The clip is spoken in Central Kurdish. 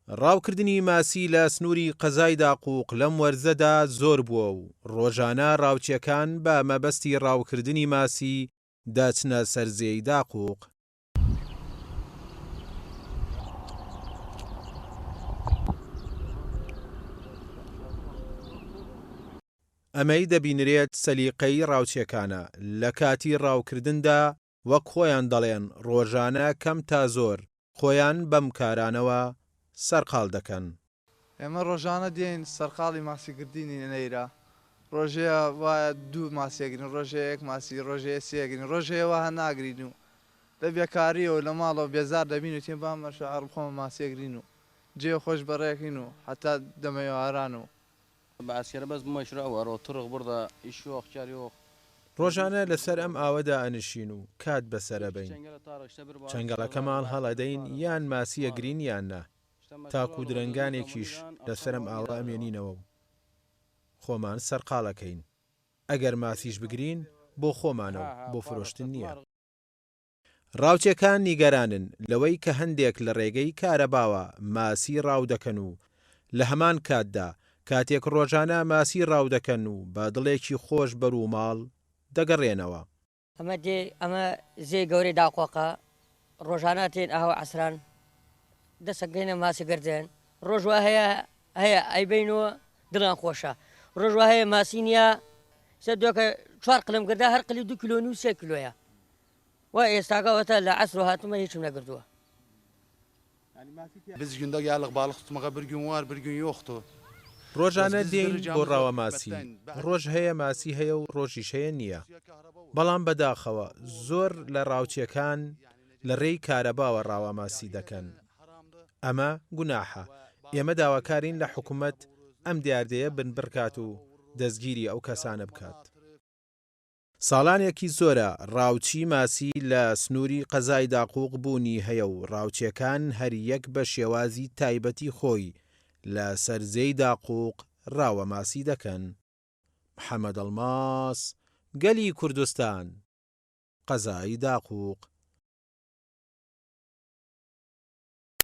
ڕاوکردنی ماسی لە سنووری قەزای داقوق لەم وەرزەدا زۆر بووە و ڕۆژانە ڕاوچیەکان بە مەبەستی ڕاوکردنی ماسی دەچنە سەر زێی داقوق. ئەمەی دەبینرێت سەلیقەی ڕاوچیەکانە لە کاتی ڕاوکردندا وەک خۆیان دەڵێن ڕۆژانە کەم تا زۆر خۆیان بەم کارانەوە سەرقاڵ دەکەن. ئێمە ڕۆژانە دێین سەرقاڵی ماسی گردینین لەیرە، ڕۆژێ وایە دوو ماسی ئەگرین، ڕۆژێ یەک ماسی، ڕۆژێ سێ ئەگرین، ڕۆژێ وا هەر ناگرین و لە بێکارییەوە لە ماڵەوە بێزار دەبین و تێن با مەشاعڕ بخۆمە ماسی ئەگرین و جێ خۆش بەڕێکەین و هەتا دەمەێواران و ڕۆژانە لەسەر ئەم ئاوە دائەنشین و کات بەسەر ئەبەین. چەنگەڵەکەمان هەڵئەدەین یان ماسی ئەگرین یان نا. تاکو درەنگانێکیش لەسەر ئەم ئاوە ئەمێنینەوە و خۆمان سەرقاڵ ئەکەین. ئەگەر ماسیش بگرین بۆ خۆمانە و بۆ فرۆشتن نییە. ڕاوچیەکان نیگەرانن لەوەی کە هەندێک لە ڕێگەی کارەباوە ماسی ڕاو دەکەن و لە هەمان کاتدا کاتێک ڕۆژانە ماسی ڕاو دەکەن و بە دڵێکی خۆش بەرو ماڵ دەگەڕێنەوە. ئەمە دێ ئەمە زێی گەورەی داقۆقە ڕۆژانە تێن ئاوە عەسران دەسەکەینە ماسی گردن ڕۆژ وا هەیە هەیە ئەیبەین و دڵیان خۆشە ڕۆژ وا هەیە ماسی نییە سە دوکە چوار قلم گردا هەر قلی دو کیلۆ و سێ کیلۆیە وا ئێستاکە وەتا لە عەسر هاتوومە هیچم نەگردووە. Biz günde geldik balık tutmaya bir gün var bir gün yoktu. ڕۆژانە دێین بۆ ڕاوە ماسی، ڕۆژ هەیە ماسی هەیە و ڕۆژیش هەیە نییە، بەڵام بەداخەوە زۆر لە ڕاوچیەکان لە ڕێی کارەباوە ڕاوە ماسی دەکەن، ئەمە گوناحە، ئێمە داواکارین لە حکومەت ئەم دیاردەیە بنبڕکات و دەستگیری ئەو کەسانە بکات. ساڵانێکی زۆرە ڕاوچی ماسی لە سنووری قەزای داقوق بوونی هەیە و ڕاوچیەکان هەر یەک بە شێوازی تایبەتی خۆی لە سەر زێی داقوق ڕاوە ماسی دەکەن. محەمەد ئەڵماس، گەلی کوردستان، قەزای داقوق.